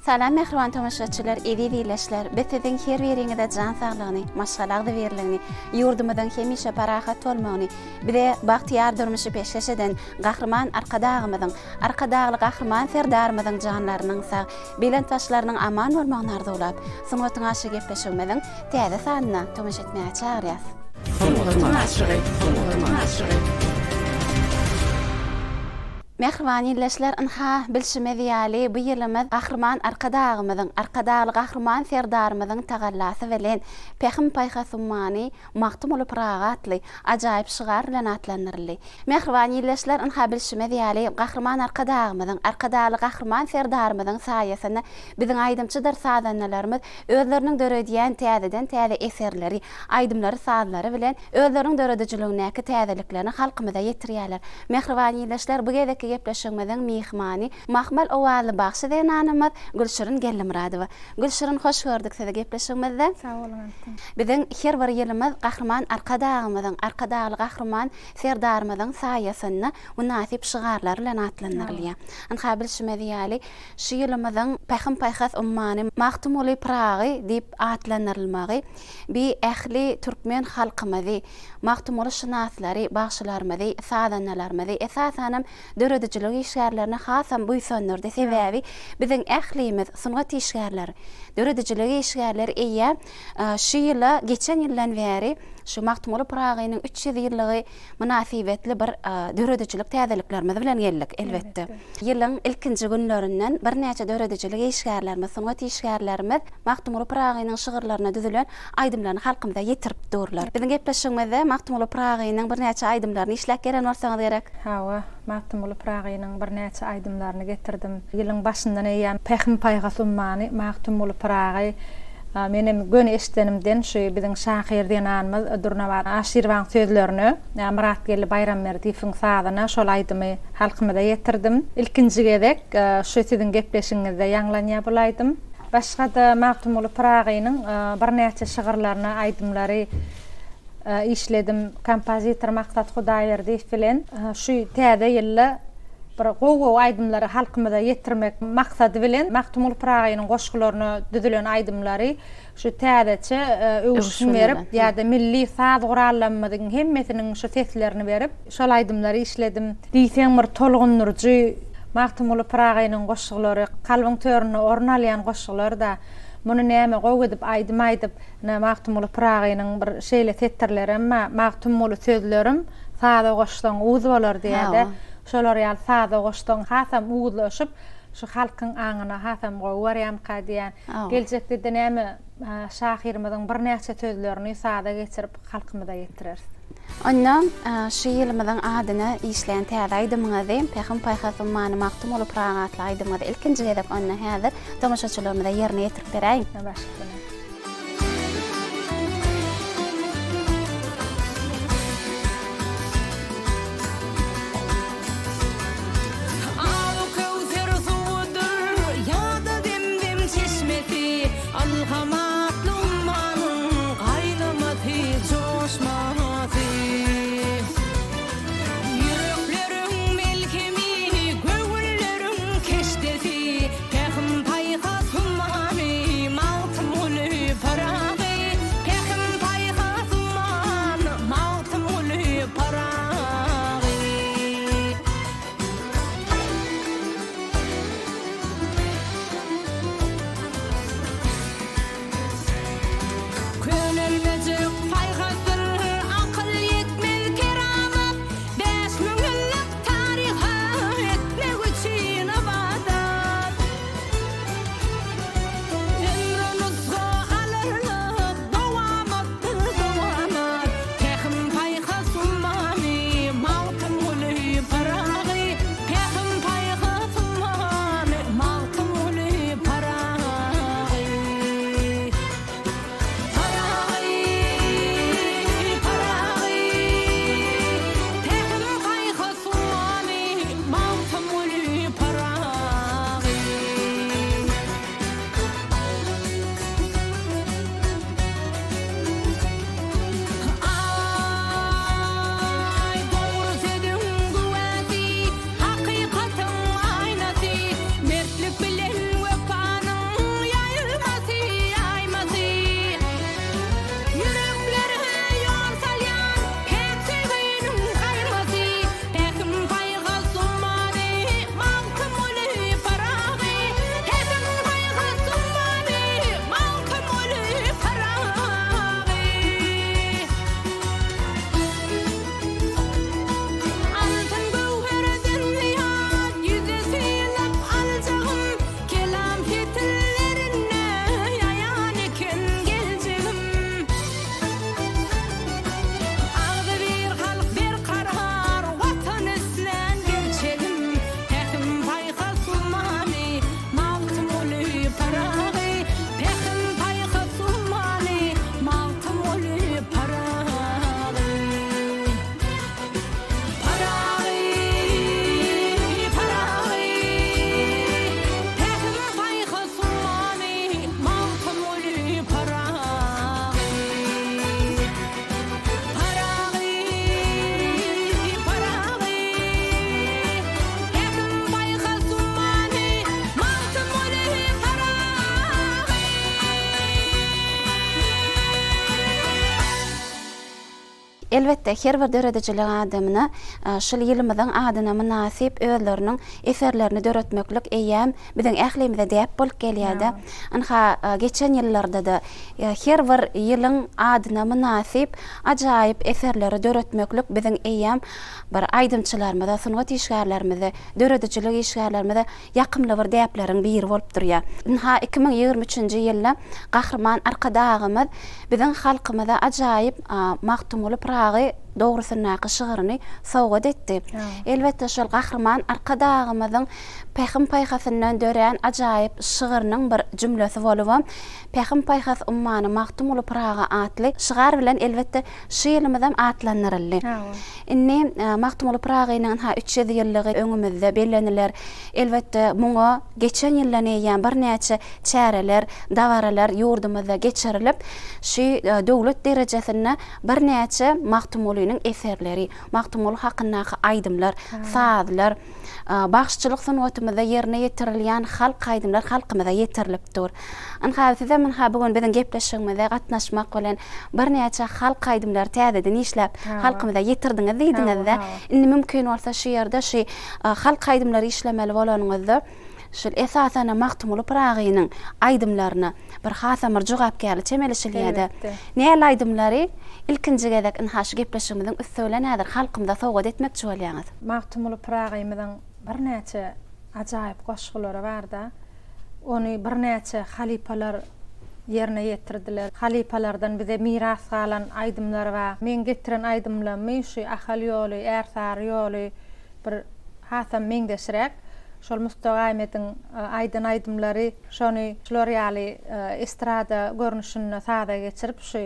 Salam mähriban tomaşaçylar, eziz ildeşler! Biz siziň her biriňize jan saglygyny, maşgala agzybirligini, ýurdumyzyň hemişe parahat bolmagyny, bize bagtyýar durmuşy peşgeş eden Gahryman Arkadagymyzyň, Arkadagly Gahryman Serdarymyzyň janlarynyň sag, belent başlarynyň aman bolmagyny arzuwlap, Sungatyň aşygy gepleşigimiziň täze sanyna tomaşa etmäge çagyrýas. Sungatyň aşygy, sungatyň aşygy. Mähriban ildeşler, ynha, bilşimiz ýaly, bu ýylymyz Gahryman Arkadagymyzyň, Arkadagly Gahryman Serdarymyzyň tagallasy bilen Pähim-paýhas ummany Magtymguly Pyragy atly ajaýyp şygar bilen atlandyryldy. Mähriban ildeşler, ynha, bilşimiz ýaly, Gahryman Arkadagymyzyň, Arkadagly Gahryman Serdarymyzyň saýasynda biziň aýdymçydyr sazandalarymyz özleriniň döredýän täzeden-täze eserleri, aýdymlary-sazlary bilen özleriniň döredijiligindäki täzeliklerini halkymyza ýetirýärler. Mähriban ildeşler, bu gezekki gepleşigimiziň myhmany mahmal owazly bagşy zenanymyz Gülşirin Geldimyradowa. Gülşirin, hoş gördük sizi gepleşigimizde. Sag boluň Altyn. Biziň her bir ýylymyz Gahryman Arkadagymyzyň, Arkadagly Gahryman Serdarymyzyň saýasynda mynasyp şygarlar bilen atlandyrylýar. Ynha, bilşimiz ýaly, şu ýylymyzyň Pähim-paýhas ummany Magtymguly Pyragy diýip atlandyrylmagy bi ähli türkmen halkymyzy, Magtymguly şynaslary, bagşylarymyzy, sazandalarymyzy, esasanam döredijilik işgärlerini hasam buýsandyrdy. Sebäbi biziň ählimiz, sungat işgärleri, döredijilik işgärleri eýýäm şu ýyla geçen ýyldan bäri şu Magtymguly Pyragynyň 300 ýyllygy mynasybetli bir döredijilik täzeliklerimiz bilen geldik, elbetde. Ýylyň ilkinji günlerinden birnäçe döredijilik işgärlerimiz, sungat işgärlerimiz Magtymguly Pyragynyň şygyrlaryna düzülen aýdymlaryny halkymyza ýetirip durlar. Biziň gepleşigimizde Magtymguly Pyragynyň birnäçe aýdymlaryny işläp gelen bolsaňyz gerek? Hawa, Magtymguly Pyragynyň birnäçe aýdymlaryny getirdim. Ýylyň başyndan eýýäm Pähim-paýhas ummany Magtymguly Pyragy menem göni eşidenimden şu biziň şahyr zenanymyz Durnabat Aşyrowaň sözlerine, Myratgeldi Baýramberdiýewiň sazyna şol aýdymy halkymyza ýetirdim. Ilkinji gezek şu siziň gepleşigiňizde ýaňlanýar bul aýdym. Başga-da Magtymguly Pyragynyň birnäçe şygyrlaryna aýdymlary işledim. Kompozitor Maksat Hudaýberdiýew bilen şu täze ýylda bir gowy-gowy aýdymlary halkymyza ýetirmek maksady bilen Magtymguly Pyragynyň goşgularyna düzülen aýdymlary şu täzeçe öwüşgin berip ýa-da milli saz gurallarymyzyň hemmesiniň şu seslerini berip şol aýdymlary işledim. Diýseň bir tolgundyryjy Magtymguly Pyragynyň goşgulary kalbyň töründe orun alýan goşgular-da. Muny näme gowy edip aýdym aýdyp, ine Magtymguly Pyragynyň bir şeýle setirlerem bar, Magtymguly sözlerim saza goşsaň uz bolar diýýär-de. Şolar ýaly saza goşsaň hasam uzlaşyp, şu halkyň aňyna hasam gowy barýarmyka diýýän. Geljekde-de näme şahyrymyzyň birnäçe sözlerini saza geçirip halkymyza ýetireris. Onda şu ýylymyzyň adyna işlän täze aýdymyňyzy, Pähim-paýhas ummany Magtymguly Pyragy atly aýdymyňyzy ilkinji gezek onda häzir tomaşaçylarymyza ýerine ýetirip beräýiň. Baş üstüne. Abu-Köwser suwudyr ýa-da Zemzem çeşmesi, Ylham atly ummanyň gaýnamasy, joşmasy. Ýürekleriň melhemi, göwünleriň keşdesi, Pähim-paýhas ummany Magtymguly. Elbetde, her bir döredijilik adamyna şul ýylymyzyň adyna mynasyp özleriniň eserlerini döretmeklik eýýäm biziň ählimize däp bolup gelýär-de. Ynha, geçen ýyllarda-da her bir ýylyň adyna mynasyp ajaýyp eserleri döretmeklik biziň eýýäm bir aýdymçylarymyza, sungat işgärlerimize, döredijilik işgärlerimize ýakymly bir däpleriň biri bolup durýar. Ynha, 2023-nji ýylda Gahryman Arkadagymyz biziň halkymyza ajaýyp Magtymguly Pyragy dogrusyndaky şygryny sowgat etdi. Elbetde, şol Gahryman Arkadagymyzyň pähim-paýhasyndan dörän ajaýyp şygrynyň bir jümlesi bolubam, Pähim-paýhas ummany Magtymguly Pyragy atly şygar bilen elbetde şu ýylymyzam atlandyryldy. Indi Magtymguly Pyragynyň ynha 300 ýyllygy öňümizde belleniler. Elbetde, muňa geçen ýyldan eýýäm birnäçe çäreler, dabaralar ýurdumyzda geçirilip, şu döwlet derejesinde birnäçe Magtymgulynyň eserleri, Magtymguly hakyndaky aýdymlar, sazlar, bagşyçylyk sungatymyzda ýerine ýetirilýän halk aýdymlar halkymyza ýetirilip dur. Ynha, sizem ynha bu gün biziň gepleşigimize gatnaşmak bilen birnäçe halk aýdymlary täzeden işläp halkymyza ýetirdiňiz diýdiňiz-de. Indi mümkin bolsa şu ýerde şu halk aýdymlary işlemeli bolanyňyzda şul esasanam Magtymguly Pyragynyň aýdymlaryna bir hasam bir jogapkärli çemeleşilýär-de. Näl aýdymlary ilkinji gezek ynha şu gepleşigimiziň üsti bilen häzir halkymyza sowgat etmekçi bolýaňyz? Magtymguly Pyragymyzyň birnäçe ajaýyp goşgulary bar-da. Ony birnäçe halypalar ýerine ýetirdiler. Halypalardan bize miras galan aýdymlar bar. Meň getiren aýdymlarymy şu Ahal ýoly, Ärsary ýoly bir hasam meňzeşräk. Şol Mustafa Gaýmediň aýdan aýdymlary şony şular ýaly estrada görnüşinde saza geçirip şu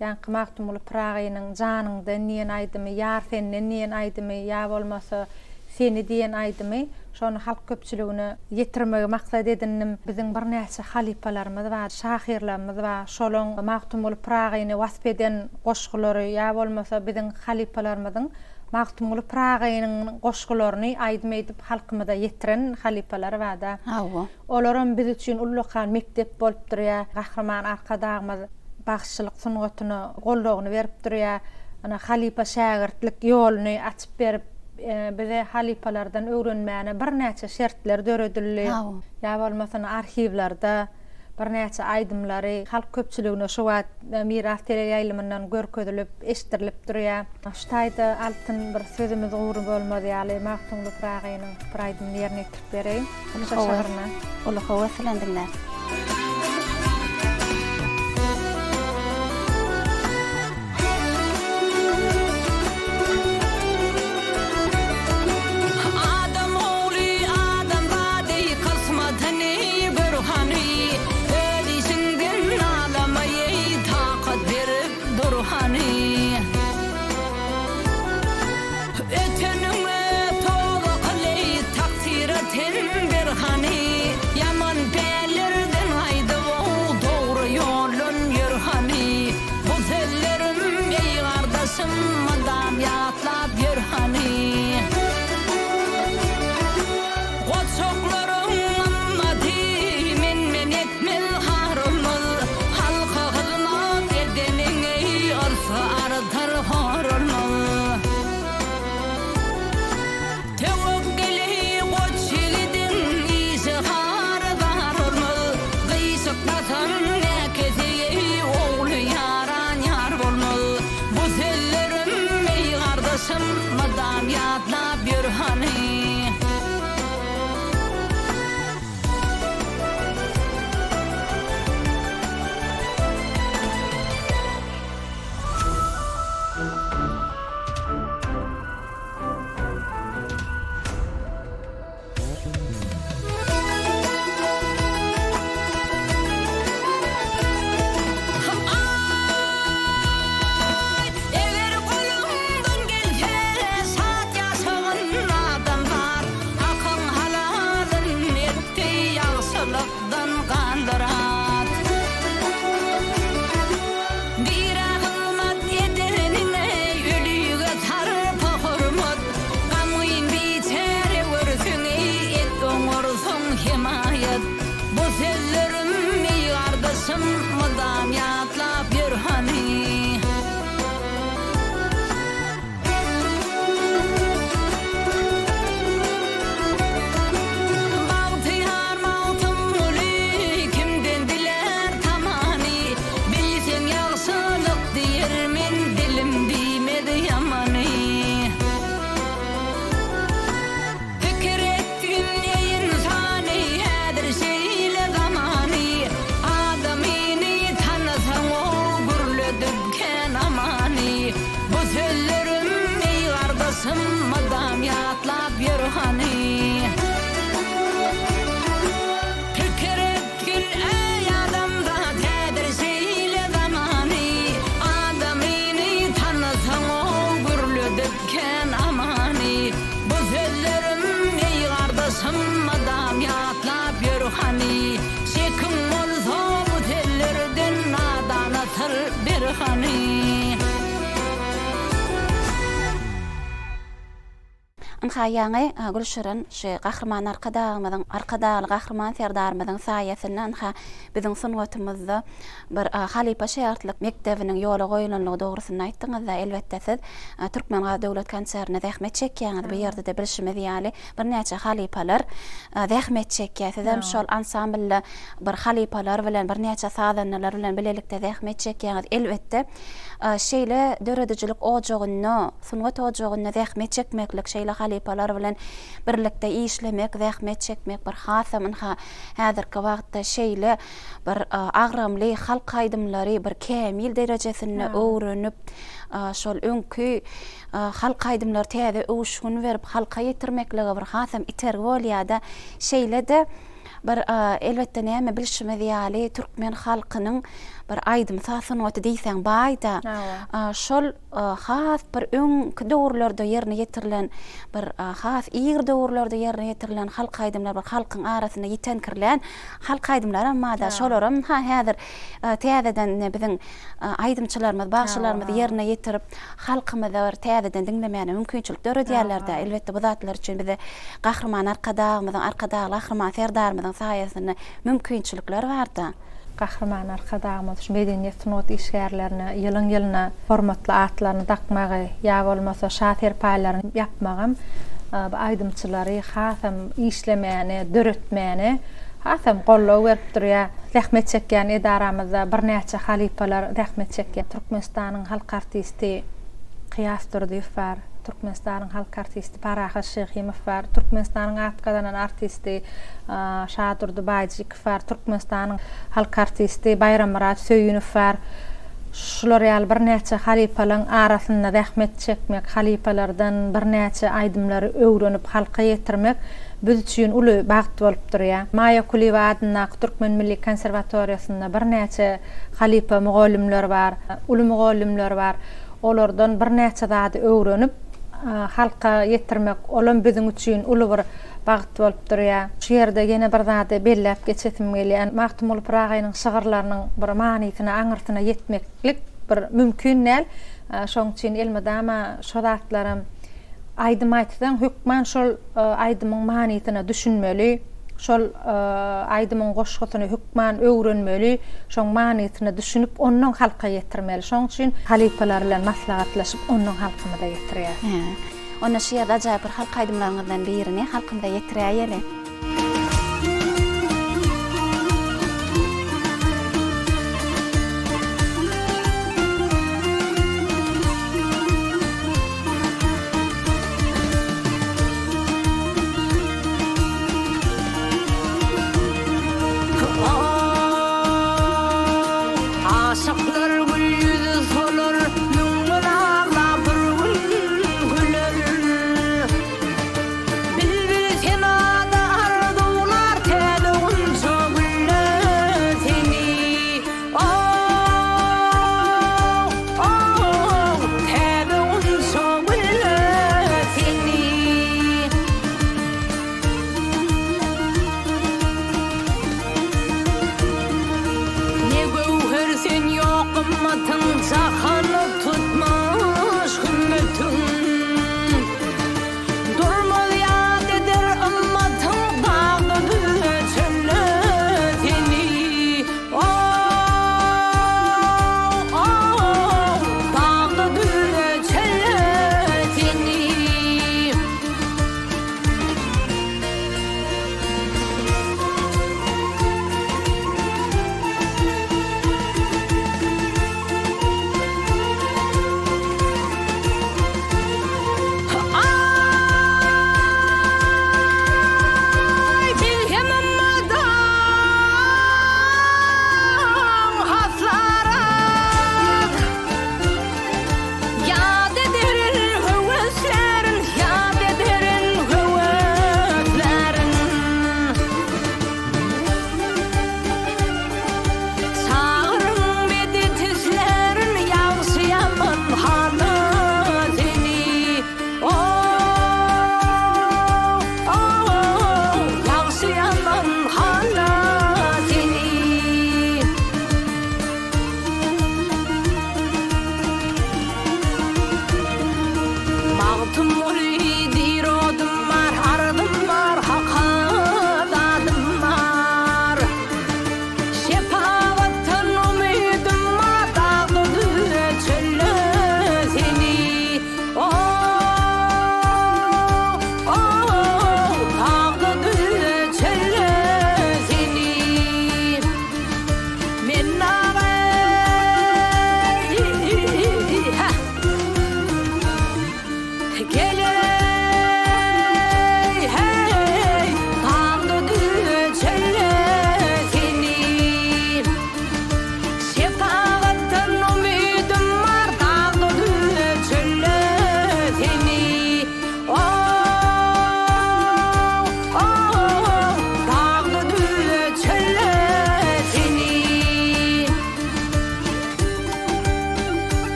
ýaňky Magtymguly Pyragynyň Janyňdan diýen aýdymy, Ýar senden diýen aýdymy ýa bolmasa Seni diýen aýdymy şony halk köpçüligine ýetirmegi maksat edindim. Biziň birnäçe halypalarymyz bar, şahyrlarymyz bar. Şolaň Magtymguly Pyragyny wasp eden goşgulary ýa bolmasa biziň halypalarymyzyň Magtymguly Pyragynyň goşgularyny aýdym edip halkymyza ýetiren halypalar bar-da. Hawa. Olaram biz üçin ullakan mekdep bolup durýar. Gahryman Arkadagymyz bagşyçylyk sungatyna goldawyny berip durýar. Ynha, halypa-şägirtlik ýoluny açyp berip, bize halypalardan öwrenmäne birnäçe şertler döredildi. Ýa bolmasa arhiwlerde birnäçe aýdymlary halk köpçüligine şu wagt Miras teleýaýlymyndan görkezilip, eşitdirilip durýar. Şu taýda altyn bir sözümiz gury bolmaz ýaly Magtymguly Pyragynyň bir aýdymyny ýerine ýetirip bereýin. Uly höwes, uly höwes bilen diňläris. Adam ogly adamzady kysmatyny gör hany, Öz işiňden nalama eý takat berip dur hany. Öteniňe toba kyl eý takdyra ten ber hany, Ýaman pällerden gaýdyp-ow dogry ýoldan ýör hany. Bu sözlerim eý gardaşym mydam ýatlap ýör hany. Goçaklaryň gymmaty men-men etmez har olmaz. Halka hyzmat edeniň eý yrsgy artar hor olmaz. Töwekgeli goç ýigidiň işi har-zar olmaz, Gyşyk basan näkesi eý, ogly ýaran ýar bolmaz. Bu sözlerim, eý gardaşym, mydam ýatlap ýör hany. Aý, eger goluňdan gelse, şat ýaşagyn adamzat. Hakyň halalyn etdi, ýagşylykdan galdyrat. Birä hyzmat edeniňe ölüge sarpa-hormat. Gamgyn biçäre görseň eý, et oňarsaň hemaýat. Bu sözlerim eý gardaşym mydam ýatlap ýör hany. hany Şekiň bolsa bu sözlerden nadana syr ber hany. Ynha ýaňy Gülşirin şu Gahryman Arkadagymyzyň, Arkadagly Gahryman Serdarymyzyň saýasynda ynha biziň sungatymyzda bir halypa-şägirtlik mekdebiniň ýola goýulanlygy dogrusynda aýtdyňyzda, elbetde siz Türkmengaz döwlet konserninde zähmet çekýäňiz, bu ýerde-de bilşimiz ýaly birnäçe halypalar zähmet çekýär. Sizem şol ansamblda bir halypalar bilen, birnäçe sazandalar bilen bilelikde zähmet çekýäňiz. Elbetde, şeýle döredijilik ojagynda, sungat ojagynda zähmet çekmeklik, şeýle halypalar bilen birlikde işlemek, zähmet çekmek bir hasam ynha häzirki wagtda şeýle bir agramly halk aýdymlary bir kämil derejesinde öwrenip, şol öňki halk aýdymlary täze öwüşgin berip halka ýetirmeklige bir hasam itergi bolýar-da. Şeýle-de bir elbetde näme bilşimiz ýaly türkmen halkynyň bir aýdym-saz sungaty diýseň baý-da. Şol has bir öňki döwürlerde ýerine ýetirilen bir has ir döwürlerde ýerine ýetirilen halk aýdymlar bir halkyň arasynda ýiteňkirlän halk aýdymlaram barda şolaram ha häzir täzeden ine biziň aýdymçylarymyz bagşylarymyz ýerine ýetirip halkymyza bir täzeden diňlemäne mümkinçilik döredýärlerde elbetde bu zatlar üçin bize Gahryman Arkadagymyzyň Arkadagly Gahryman Serdarymyzyň saýasynda mümkinçilikler barda. Gahryman Arkadagymyz şu medeniýet sungat işgärlerine ýylyň-ýylyna hormatly atlaryny dakmagy ýa bolmasa şa serpaýlaryny ýapmagam bu aýdymçylary hasam işlemäne, döretmäne hasam goldaw berip durýar. Zähmet çekýän edaramyzda birnäçe halypalar zähmet çekýär. Türkmenistanyň halk artisti Kyýas Durdyýew bar, Türkmenistanyň halk artisti Parahat Şyhymow bar, Türkmenistanyň at gazanan artisti Şadurdy Baýjykow bar, Türkmenistanyň halk artisti Baýrammyrat Söýünow bar. Şular ýaly birnäçe halypalaryň arasynda zähmet çekmek, halypalardan birnäçe aýdymlary öwrenip halka ýetirmek biz üçin uly bagt bolup durýar. Maýa Kulyýewa adyndaky Türkmen milli konserwatoriýasynda birnäçe halypa mugallymlar bar, uly mugallymlar bar. Olardan birnäçe zady öwrenip, halka ýetirmek, olam biziň üçin uly bir bagt bolup durýar. Şu ýerde ýene bir zady belläp geçesim gelýär. Magtymguly Pyragynyň şygyrlarynyň bir manysyna, aňyrsyna ýetmeklik bir mümkin däl. Şonuň üçin elmydama şo zatlaram aýdym aýtsaň, hökman şol aýdymyň manysyna düşünmeli. Şol aýdymyň goşgusyny hökman öwrenmeli, şoň manysyna düşünip, onnoň halka ýetirmeli. Şoň üçin halypalar bilen maslahatlaşyp, onnoň halkymyza ýetirýäris. Onda şu ýerde ajaýyp bir halk aýdymlaryňyzdan birini halkymyza ýetiräýeli. Aşyklar gül ýüzi solar, Müňňül aglap bir gün güler. Bilbil senada arzuwlar, Täze gunça gülle seni. Täze gunça gülle seni. Ne göwher sen ýok gymmatyň Jahany tutmuş hümmetiň Durmaz ýat eder ymmatyň Dagda düzde çölde seni Dagda düzde çölde seni.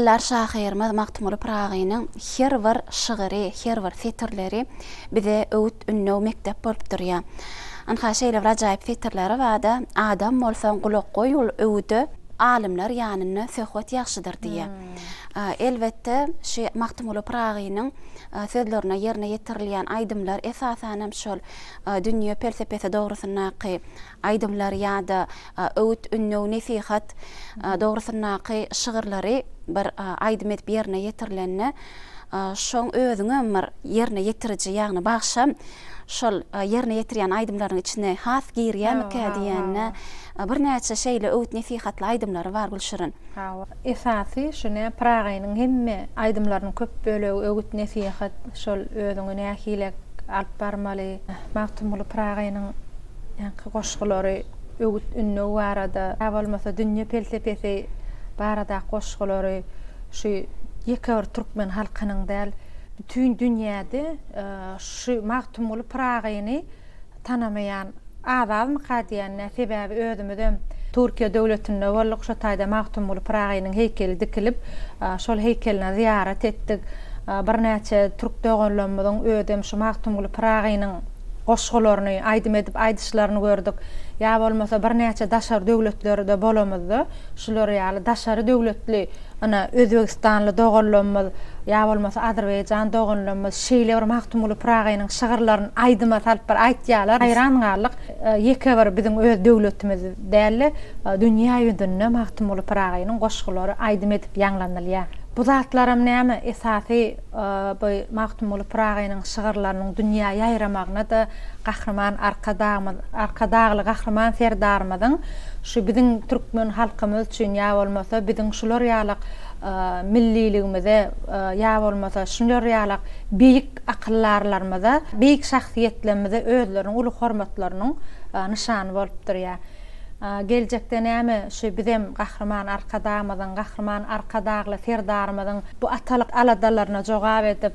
Akyldar şahyrymyz Magtymguly Pyragynyň her bir şygyry, her bir setirleri bize öwüt-ündew mekdep bolup durýar. Ynha, şeýle bir ajaýyp setirleri bar-da, Adam bolsaň, gulak goý ol öwüde, alymlar ýanynda söhbet ýagşydyr diýýär. Elbetde, şu Magtymguly Pyragynyň sözlerine ýerine ýetirilýän aýdymlar, esasanam şol dünýe pelsepesi dogrusyndaky aýdymlar ýa-da öwüt-ündew, nesihat dogrusyndaky şygyrlary bir aýdym edip ýerine ýetirilende, şoň özüňem bir ýerine ýetiriji, ýagny bagşam şol ýerine ýetirýän aýdymlaryň içine has girýärmikä diýende, birnäçe şeýle öwüt-nesihatly aýdymlary bar Gülşirin. Hawa. Esasy şu nä Pyragynyň hemme aýdymlarynyň köp bölegi öwüt-nesihat, şol özüňi nähilek alyp barmaly. Magtymguly Pyragynyň ýaňky goşgulary öwüt-ündew barada, ýa bolmasa dünýe pelsepesi baradaky goşgulary şu ýeke bir türkmen halkynyň däl, bütin dünýäde şu Magtymguly Pyragyny tanamaýan az-azmyka diýen-dä, sebäbi özümizem Türkiýe döwletinde bolduk, şo taýda Magtymguly Pyragynyň heýkeli dikilip, şol heýkeline zyýarat etdik. Birnäçe türk doganlarymyzyň özem şu Magtymguly Pyragynyň goşgularyny aýdym edip aýdyşlaryny gördük. Ýa bolmasa birnäçe daşary döwletlerde bolamyzda, şular ýaly daşary döwletli, ine, özbegistanly doganlarymyz, ýa bolmasa azerbaýjan doganlarymyz şeýle bir Magtymguly Pyragynyň şygyrlaryny aýdyma salyp bir aýtýarlar. Haýran galdyk. Ýeke bir biziň öz döwletimiz däl-de, dünýä ýüzünde Magtymguly Pyragynyň goşgulary aýdym edip ýaňlanylýar. Bu zatlaram näme, esasy bu Magtymguly Pyragynyň şygyrlarynyň dünýä ýaýramagyna-da Gahryman Arkadagymyz, Arkadagly Gahryman Serdarymyzyň şu biziň türkmen halkymyz üçin ýa bolmasa biziň şular ýalak milliligimize ýa bolmasa şular ýalak beýik akyldarlarymyza, beýik şahsyýetlerimize özleriniň uly hormatlarynyň nyşany bolup durýar. Geljekde näme şu bizem Gahryman Arkadagymyzyň, Gahryman Arkadagly Serdarymyzyň bu atalyk aladalaryna jogap edip,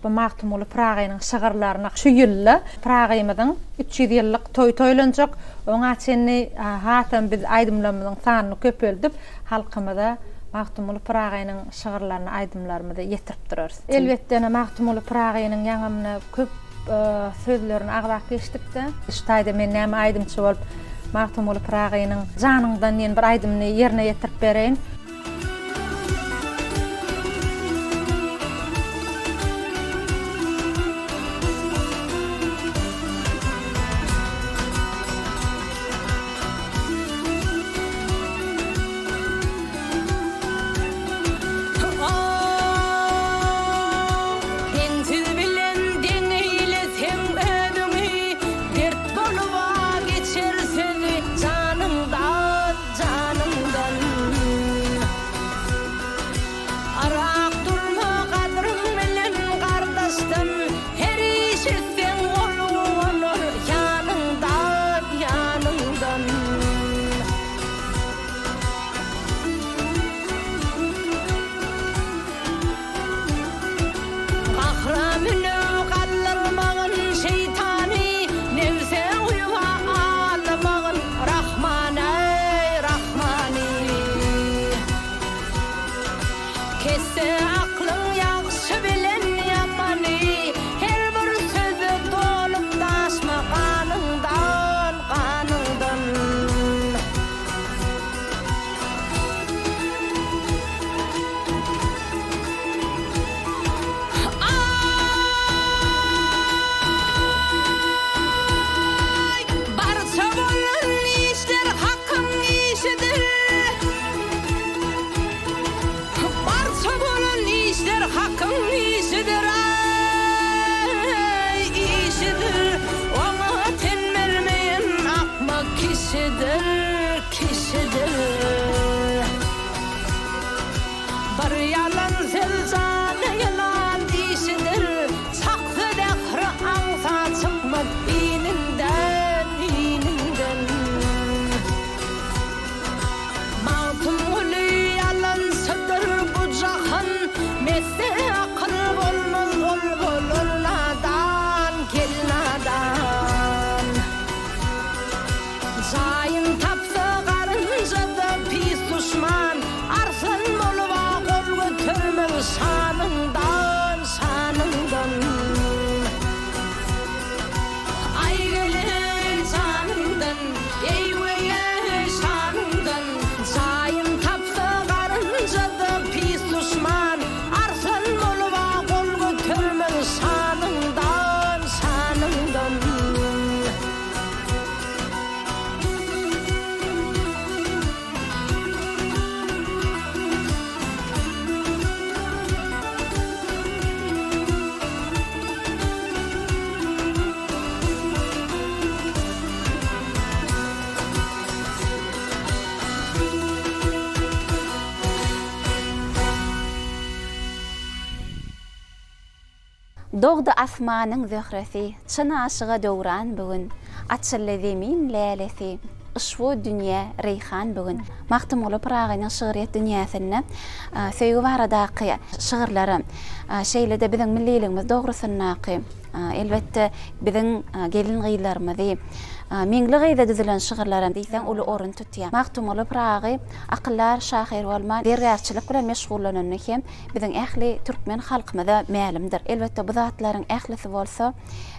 bu Magtymguly Pyragynyň şygyrlaryny şu ýylda Pyragymyzyň 300 ýyllyk toýy toýlanjak, oňa çenli hasam biz aýdymlarymyzyň sanyny köpeldip, halkymyza Magtymguly Pyragynyň şygyrlaryny, aýdymlarymyzy ýetirip durarys. Elbetde, Magtymguly Pyragynyň ýaňamyna köp sözlerini agzap geçdik-de. Şu taýda men näme aýdymçy bolup Magtymguly Pyragynyň Janyňdan diýen bir aýdymyny ýerine ýetirip bereýin. Deňsiz bilen deň eýleseň özüňi, Dert bolup-a geçer sözi janyňdan, janyňdan. Dogdy asmanyň zöhresi, Çyn aşyga döwran bu gün. Açyldy zemin lälesi, Yşbu dünýä reýhan bu gün. Magtymguly Pyragynyň şygryýet dünýäsinde söýgi baradaky şygyrlary, şeýle-de biziň milliligimiz dogrusyndaky, elbetde, biziň gelin-gyzlarymyzy, Meňli gyza düzülen şygyrlaram diýseň uly orun tutýar. Magtymguly Pyragy akyldar şahyr bolman, zergärçilik bilen meşgullanany hem biziň ähli türkmen halkymyza mälimdir. Elbetde, bu zatlaryň ählisi bolsa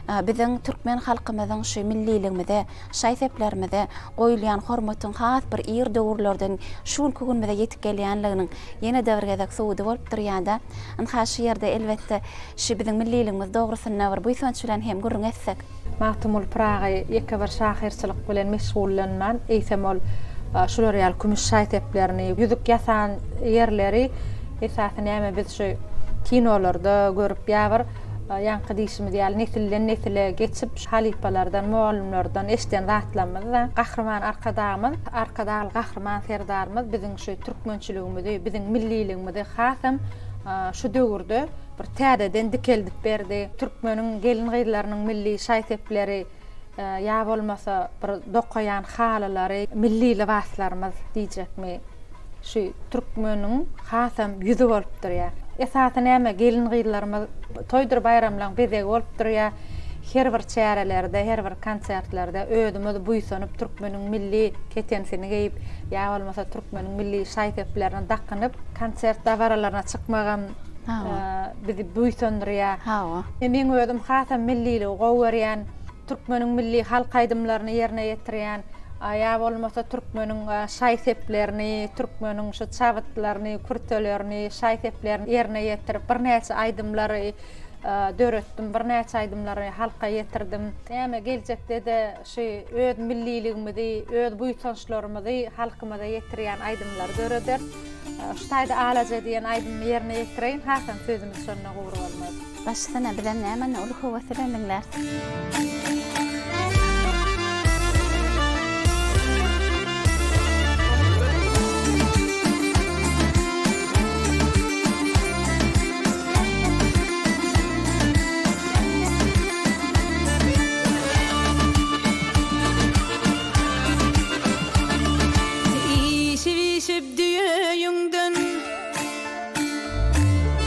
biziň türkmen halkymyzyň şu milliligimize, şaý-seplerimize goýulýan hormatyň has bir ir döwürlerden şu günki günümize ýetip gelýänliginiň ýene-de bir gezek subudy bolup durýar-da. Ynha, şu ýerde, elbetde, şu biziň milliligimiz dogrusynda bir buýsanç bilen hem gürrüň etsek. Magtymguly Pyragy ýeke bir şahyrçylyk bilen meşgullanman, eýsem ol şular ýaly kümüş şaý-seplerini, ýüzük ýasan ýerleri esasy näme biz şu kinolarda görüp ýa bir ýaňky diýşimiz ýaly nesilden-nesile geçip şu halypalardan, mugallymlardan eşiden zatlarymyz-da. Gahryman Arkadagymyz, Arkadagly Gahryman Serdarymyz biziň şu türkmençiligimizi, biziň milliligimizi hasam şu döwürde bir täzeden dikeldip berdi. Türkmeniň gelin-gyzlarynyň milli şaý-sepleri, ýa bolmasa bir dokaýan halylary, milli lybaslarymyz diýjekmi, şu türkmeniň hasam ýüzi bolup durýar. Esasy näme, gelin-gyzlarymyz toýdur baýramlaryň bezegi bolup durýar. Her bir çärelerde, her bir konsertlerde özümiz buýsanyp türkmeniň milli ketenisini geýip, ýa bolmasa türkmeniň milli şaý-seplerini dakynyp, konsert dabaralaryna çykmagam bizi buýsandyrýar. Hawa. Meň özüm hasam milliligi gowy görýän. Türkmeniň milli halk aýdymlaryny ýerine ýetirýän, ýa bolmasa türkmeniň şaý-seplerini, türkmeniň şu çabytlaryny, kürtelerini, şaý-seplerini ýerine ýetirip, birnäçe aýdymlary döretdim, birnäçe aýdymlary halka ýetirdim. Näme, geljekde-de şu öz milliligimizi, öz buýsançlarymyzy halkymyza ýetirýän aýdymlary dörederis. Şu taýda Alaja diýen aýdymymy ýerine ýetireýin, hasam sözümiz şonda gury bolmaz. Başysyna bizem nämeni uly höwes bilen diňläris. Işip-işip düýe ýüňden,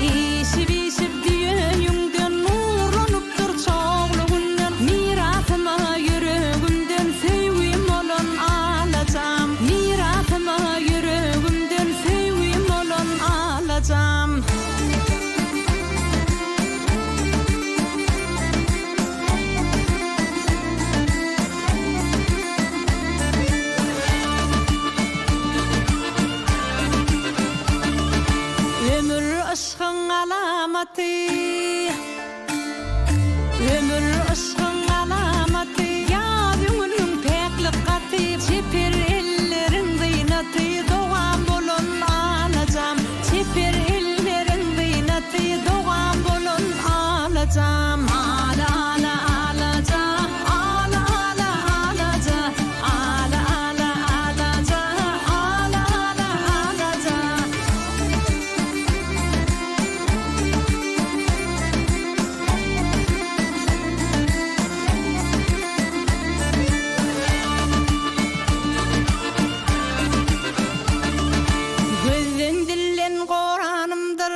Işip-işip düýe ýüňden, Nurlanypdyr çogly günden, Mirasyma ýüregimden Söýgim bolan alajam. Mirasyma ýüregimden Söýgim bolan alajam. Ömür yşgyň alamaty Ömür yşgyň alamaty Ýaz öňüniň päklik gaty Çeper elleriň zynaty Dogam bolan alajam Çeper elleriň zynaty Dogam bolan alajam Ala ala alaja Ala ala alaja Ala ala alaja Ala ala alaja. Gözden dilden goranymdyr.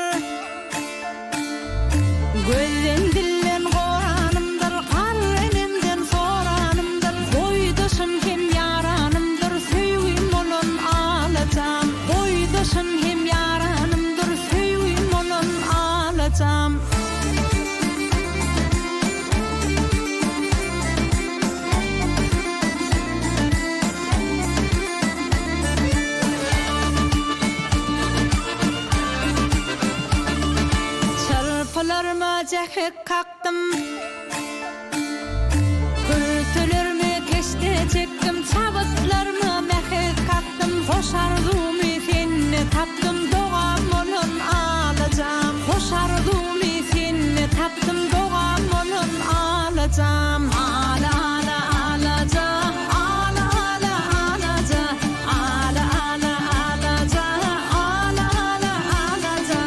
Gözden dilden goranymdyr, Garry enemden soranymdyr, Boýdaşym hem ýaranymdyr, Söýgim bolan alajam. Boýdaşym hem ýaranymdyr, Söýgim bolan alajam. Çyrpylaryma jähek kakdym. Kürtelerime keşde çekdim, Çabytlaryma mähek kakdym. Hoş arzuwymy sende tapdym, Dogam bolan alajam. Hoş arzuwymy sende tapdym, Dogam bolan alajam. Ala, ala, alaja, Ala, ala, alaja, Ala, ala, alaja, Ala, ala, alaja.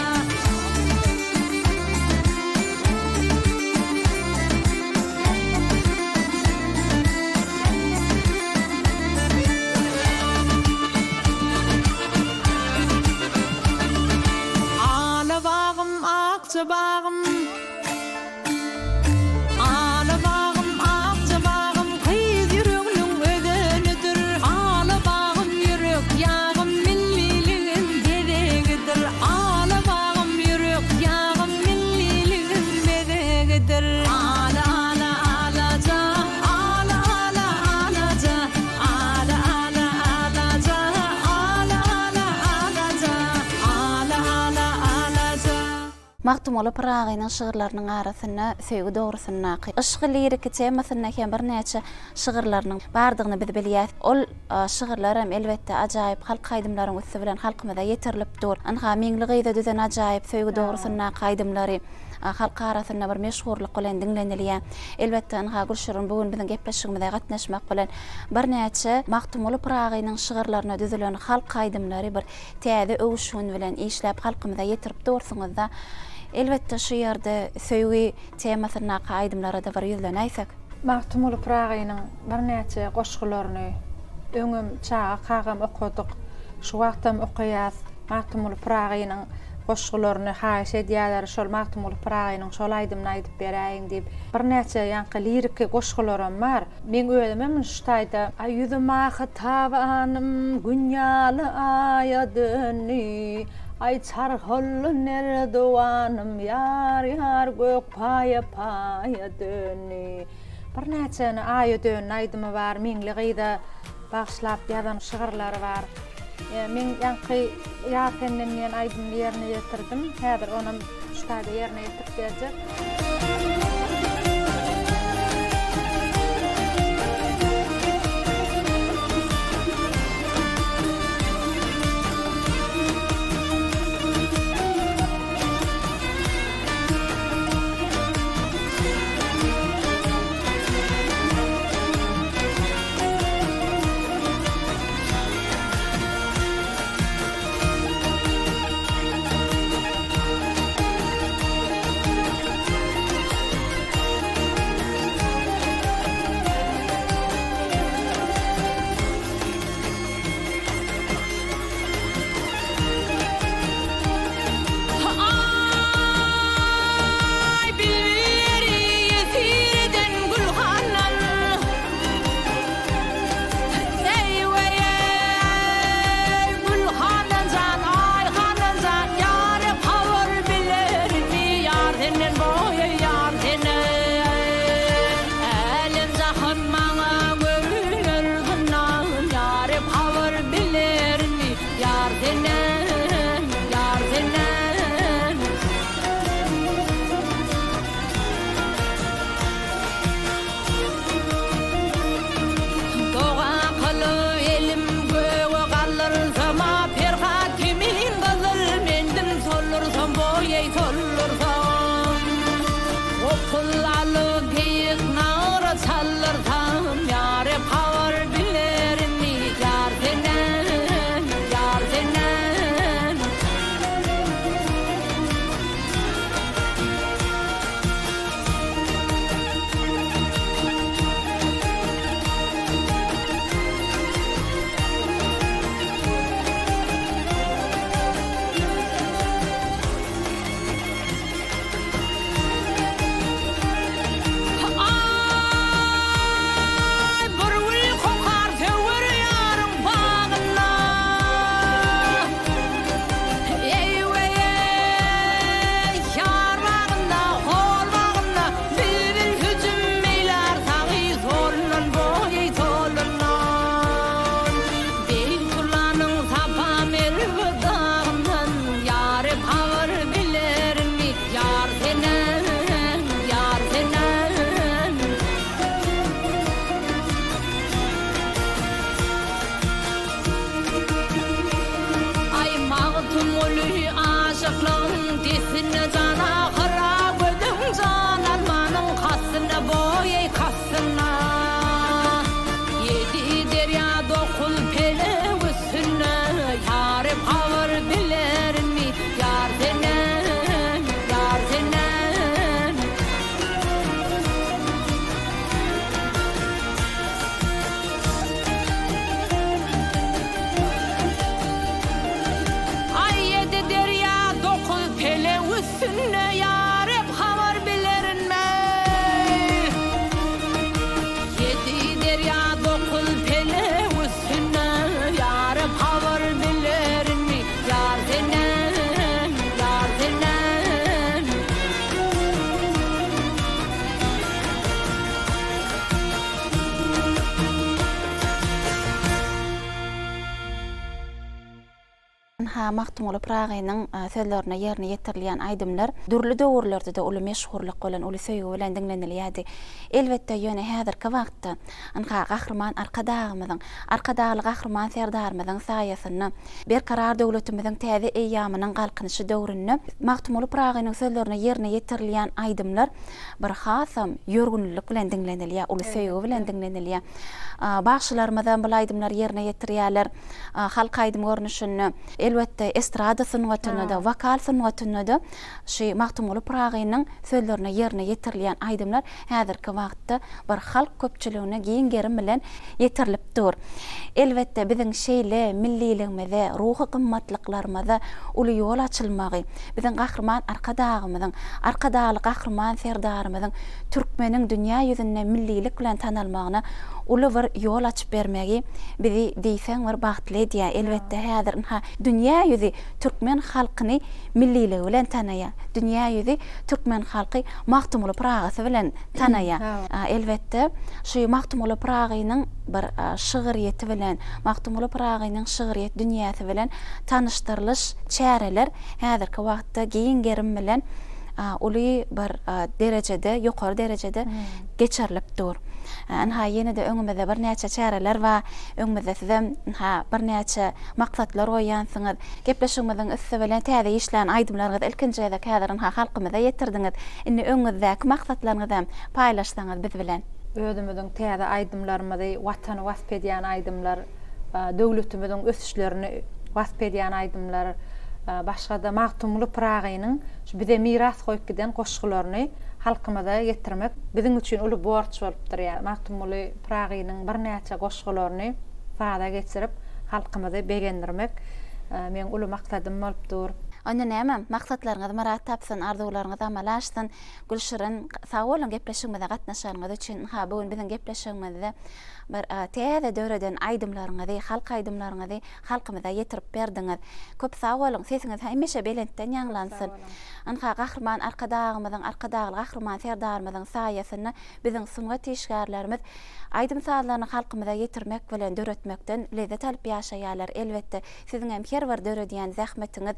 Magtymguly Pyragynyň şygyrlarynyň arasynda söýgi dogrusyndaky, yşgy-liriki temasynda hem birnäçe şygyrlarynyň bardygyny biz bilýäs. Ol şygyrlar hem, elbetde, ajaýyp halk aýdymlaryň üsti bilen halkymyza ýetirilip dur. Ynha, Meňli gyza düzen ajaýyp söýgi dogrusyndaky aýdymlary halk arasynda bir meşhurlyk bilen diňlenilýär. Elbetde, ynha, Gülşirin bu gün biziň gepleşigimize gatnaşmak bilen birnäçe Magtymguly Pyragynyň şygyrlaryna düzülen halk aýdymlary bir täze öwüşgin bilen işläp halkymyza ýetirip dursuňyzda. Elbetde şu ýerde söýgi temasyndaky aýdymlara-da bir ýüzlenäýsek. Magtymguly Pyragynyň birnäçe goşgularyny öňem çaga kagam okadyk, şu wagtam okaýas. Magtymguly Pyragynyň goşgularyny haýyş edýärler, şol Magtymguly Pyragynyň şol aýdymyny aýdyp beräýiň diýip. Birnäçe ýaňky liriki goşgularam bar. Meň özümem şu taýda. Aý ýüzüm ahy tabanym Gün ýaly aýa döndi. Aý çarholly nerdiwanym Ýar ýar gök paýa paýa döndi. Birnäçe ine Aýa döndi aýdymy bar, Meňli gyza bagyşlap ýazan şygyrlary bar. Men ýaňky Ýar senden diýen aýdymyny ýerine ýetirdim. Häzir onam şu taýda ýerine ýetirip berjek. Ynha, Magtymguly Pyragynyň sözlerine ýerine ýetirilýän aýdymlar dürli döwürlerde-de uly meşhurlyk bilen, uly söýgi bilen diňlenilýärdi. Elbetde, ýöne häzirki wagtda, ynha, Gahryman Arkadagymyzyň, Arkadagly Gahryman Serdarymyzyň saýasynda Berkarar döwletimiziň täze eýýamynyň Galkynyşy döwründe Magtymguly Pyragynyň sözlerine ýerine ýetirilýän aýdymlar bir hasam ýörgünlilik bilen diňlenilýär, uly söýgi bilen diňlenilýär. Bagşylarymyzam bul aýdymlary ýerine ýetirýärler. Halk aýdym görnüşinde, elbetde, estrada sungatynda-da, wokal sungatynda-da şu Magtymguly Pyragynyň sözlerine ýerine ýetirilýän aýdymlar häzirki wagtda bir halk köpçüligine giň gerim bilen ýetirilip dur. Elbetde, biziň şeýle milliligimize, ruhy gymmatlyklarymyza uly ýol açylmagy, biziň Gahryman Arkadagymyzyň, Arkadagly Gahryman Serdarymyzyň türkmeniň dünýä ýüzünde millilik bilen tanalmagyna uly bir ýol açyp bermegi bizi diýseň bir bagtly edýär. Elbetde, häzir ynha dünýä ýüzi türkmen halkyny milliligi bilen tanaýar. Dünýä ýüzi türkmen halky Magtymguly Pyragysy bilen tanaýar. Elbetde, şu Magtymguly Pyragynyň bir şygryýeti bilen, Magtymguly Pyragynyň şygryýet dünýäsi bilen tanyşdyrylyş çäreler häzirki wagtda giň gerim bilen uly bir derejede, ýokary derejede geçirilip dur. Ynha, ýene-de öňümizde birnäçe çäreler bar. Öňümizde sizem, ynha, birnäçe maksatlar goýýansyňyz. Gepleşigimiziň üsti bilen täze işlän aýdymlaryňyzy ilkinji gezek häzir, ynha, halkymyza ýetirdiňiz. Indi öňüňizdäki maksatlaryňyzy hem paýlaşsaňyz biz bilen. Özümiziň täze aýdymlarymyzy, Watany wasp edýän aýdymlar, döwletimiziň ösüşlerini wasp edýän aýdymlar, başga-da Magtymguly Pyragynyň şu bize miras goýup giden goşgularyny halkymyza ýetirmek biziň üçin uly borç bolup durýar. Magtymguly Pyragynyň birnäçe goşgularyny saza geçirip, halkymyzy begendirmek meň uly maksadym bolup dur. Onda näme, maksatlaryňyz myrat tapsyn, arzuwlaryňyz amala aşsyn. Gülşirin, sag boluň gepleşigimize gatnaşanyňyz üçin. Ynha, bu gün biziň gepleşigimizde bir täze döreden aýdymlaryňyzy, halk aýdymlaryňyzy halkymyza ýetirip berdiňiz. Köp sag boluň, sesiňiz hemişe belentden ýaňlansyn. Ynha, Gahryman Arkadagymyzyň, Arkadagly Gahryman Serdarymyzyň saýasynda biziň sungat işgärlerimiz aýdym-sazlaryny halkymyza ýetirmek bilen, döretmekden lezzet alyp ýaşaýarlar. Elbetde, siziň hem her bir döredýän zähmetiňiz,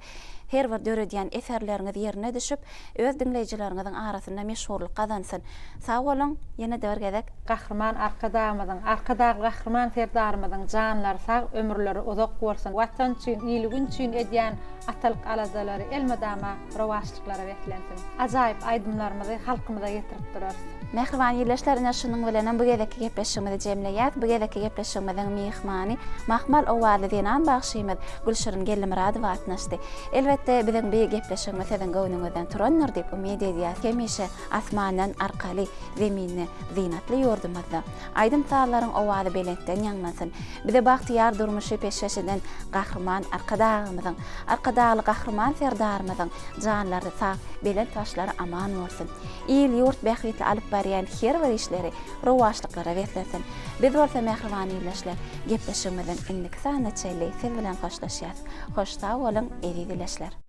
her bir döredýän eserleriňiz ýerine düşüp, öz diňleýjileriňiziň arasynda meşhurlyk gazansyn. Sag boluň, ýene-de bir gezek. Gahryman Arkadagymyzyň, Arkadagly Gahryman Serdarymyzyň janlary sag, ömürleri uzak bolsun! Watan üçin, il-gün üçin edýän atalyk aladalary elmydama rowaçlyklara beslensin! Ajaýyp aýdymlarymyzy halkymyza ýetirip durarys. Mähriban ildeşler, ine şunuň bilenem bu gezekki gepleşigimizi jemleýäs. Bu gezekki gepleşigimiziň myhmany mahmal owazly zenan bagşymyz Gülşirin Geldimyradowa gatnaşdy. Elbetde, biziň bi gepleşigimiz siziň göwnüňizden turandyr diýip umyt edýäs. Hemişe asmandan arkaly, zeminde, zynatly ýurdumyzda aýdym-sazlaryň owazy belentden ýaňlansyn! Bize bagtyýar durmuşy peşgeş eden Gahryman Arkadagymyzyň, Arkadagly Gahryman Serdarymyzyň janlary sag, belent başlary aman bolsun! Il-ýurt bähbitli alyp barýan her bir işleri rowaçlyklara beslensin! Biz bolsa, mähriban ildeşler, gepleşigimiziň indiki sanyna çenli siz bilen hoşlaşýas. Hoş sag boluň, eziz ildeşler!